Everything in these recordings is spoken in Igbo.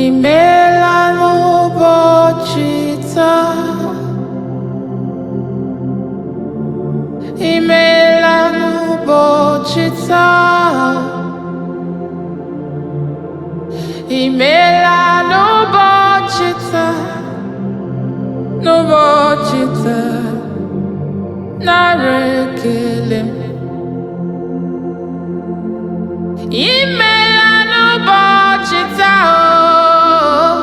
Imeela n'ụbọchị taa. Imeela n'ụbọchị taa. Imeela n'ụbọchị taa. N'ụbọchị taa. Nara ekele m. Imeela n'ụbọchị taa o.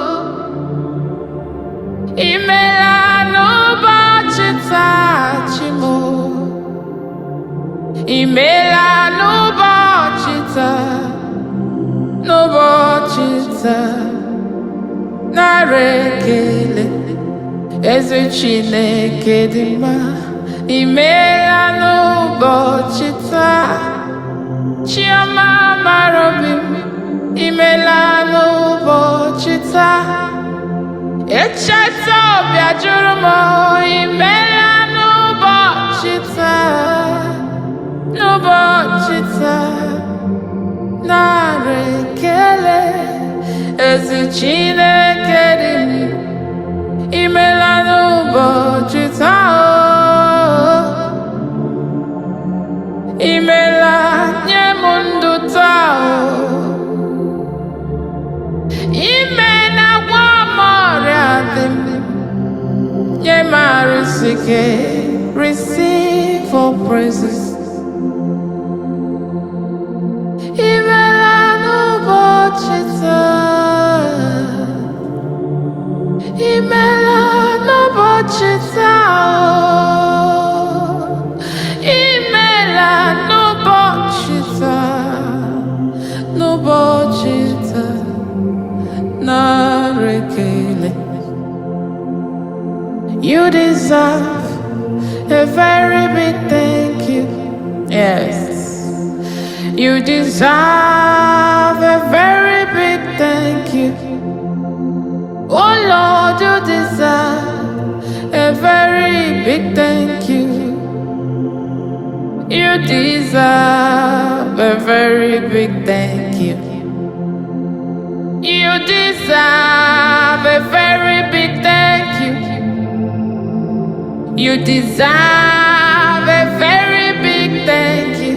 Imeela n'ụbọchị taa, Chimo. Imeela n'ụbọchị taa, n'ụbọchị taa, nara ekele. Eze Chineke dị mma. Imeela n'ụbọchị taa. Chioma mara obi m. Imeela n'ụbọchị taa. Echeta ọbịa jụrụ m, imeela n'ụbọchị taa, n'ụbọchị taa, nara ekele, ezi Chineke dị m, imeela n'ụbọchị taa, o. Imeela nye m ndụ taa, o. Ime na-agwọ m ọrịa dị m, nye m arụsike, receive all praises. Imeela n'ụbọchị taa. Imeela n'ụbọchị taa. O. Imeela n'ụbọchị taa. N'ụbọchị taa. Nara ekele. You deserve a very big thank you. Yes. You deserve a very big thank you. Oh Lord, you deserve a very big thank you. You deserve a very big thank you. You deserve a very big thank you. You deserve a very big thank you.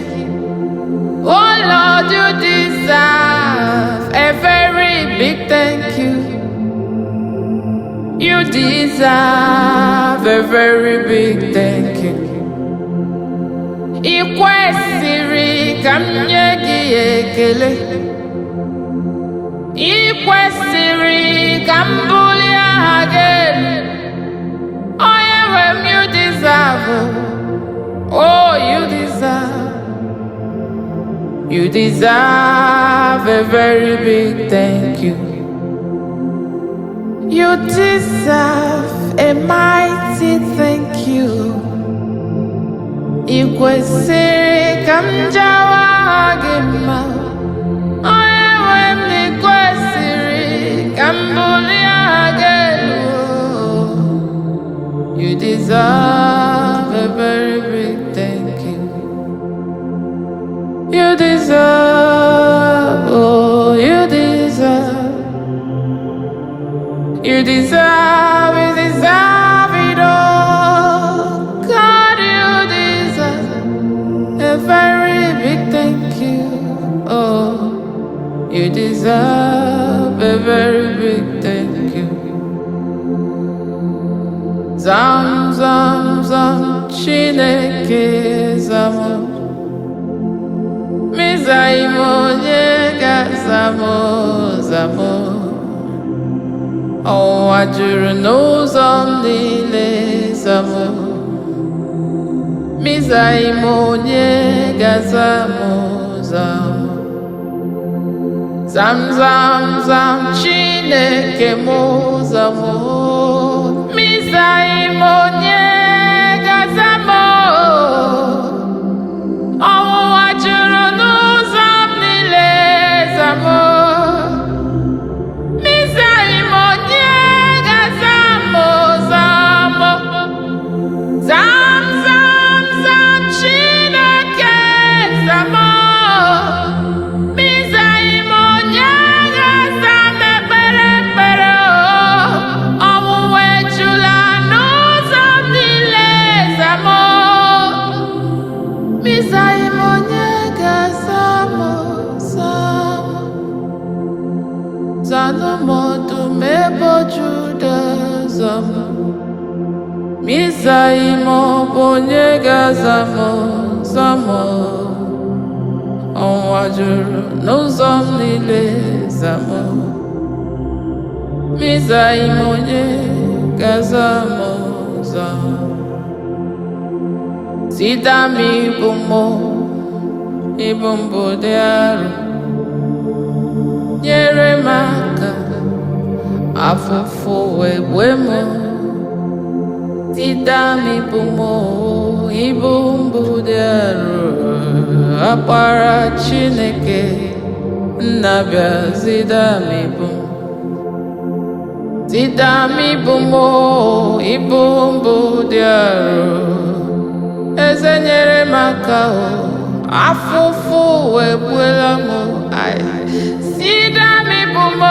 Oh Lord, you deserve a very big thank you. You deserve a very big thank you. Ị kwesịrị ka m nye gị ekele. Ị kwesịrị ka m bulie aha gị elu. Onye nwe m, you deserve. Oh, you deserve. You deserve a very big thank you. You deserve a mighty thank you. Ị kwesịrị ka m jawa gị mma. Onye nwe m, ị kwesịrị ka m bulie aha gị elu. You deserve a very big thank you. You deserve, oh, you deserve. You deserve it all. God, you deserve a very big thank you. Oh, you deserve a very big thank you. Zam, zam, zam, Chineke zam. Mizaim onye ga-azam, zam. Ọnwụnwa juru n'ụzọ m niile, zam. Mizaim onye ga-aza m, zam. Zam, zam, zam, Chineke m, zam. Mizaim onye ga-aza m. Ọnwụnwa juru n'ụzọ m niile, zam. Mizaim onye ga-aza m, zam. Zam, zam, zam, Chineke zam. Mizaim onye ga-aza m ekpere. Zanụ m ọdụm ebo Juda, za m. Ma ịzaghị m, ọ bụ onye ga-aza m? Za m. Ọnwa juru n'ụzọ m niile, za m. Ma ịzaghị m, onye ga-aza m? Za m. Zida m ibu m, ibu mbụ dị arọ. Nyere m aka, afụfụ wee gbue m. Zida m ibu m, ibu mbụ dị arọ. Ọkpara Chineke nna, bịa zida m ibu m. Zida m ibu m, ibu mbụ dị arọ. Eze, nyere m aka o, afụfụ wee gbuola m. Ai. Zida m ibu m,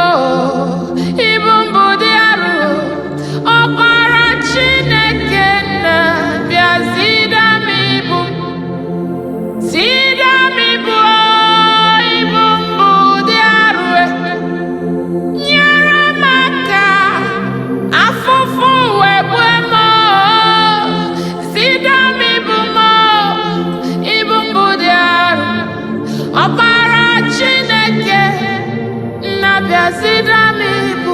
ibu mbụ dị arọ. Ọkpara Chineke nna, bịa zida m ibu. Zida m ibu, ibu mbụ dị arọ. Nyere m aka, afụfụ wee gbue m. Zida m ibu m, ibu mbụ dị arọ. Ọkpara Chineke nna, bịa zida m ibu.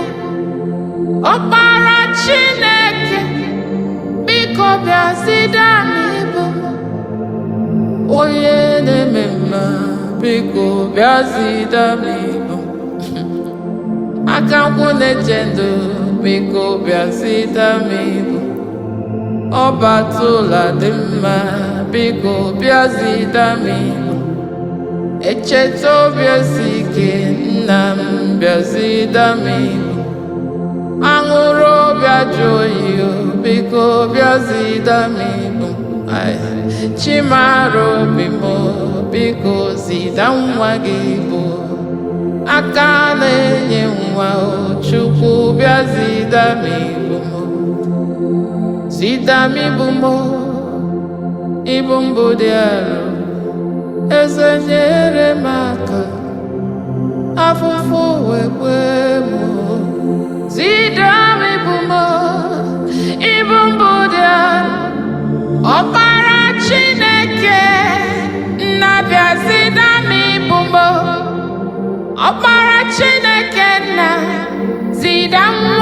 Ọkpara Chineke, biko bịa zida m ibu. Onye na-eme mma, biko bịa zida m ibu. Aka nkwụ na-eche ndụ, biko bịa zida m ibu. Ọbatụla dị mma, biko bịa zida m ibu. Echeta obi esi ike, nna m, bịa zida m ibu. Aṅụrụ obi ajụ oyi o, biko bịa zida m ibu. Ai, chimara obi m o, biko zida nwa gị bụ aka na-enye nwa o. Chukwu, bịa zida m ibu m. Zida m ibu m, ibu mbụ dị arọ. Eze, nyere m aka, afụfụ wee gbue m. Zida m ibu m, ibu mbụ dị arọ. Ọkpara Chineke nna, bịa zida m ibu m. Ọkpara Chineke nna, zida nwa.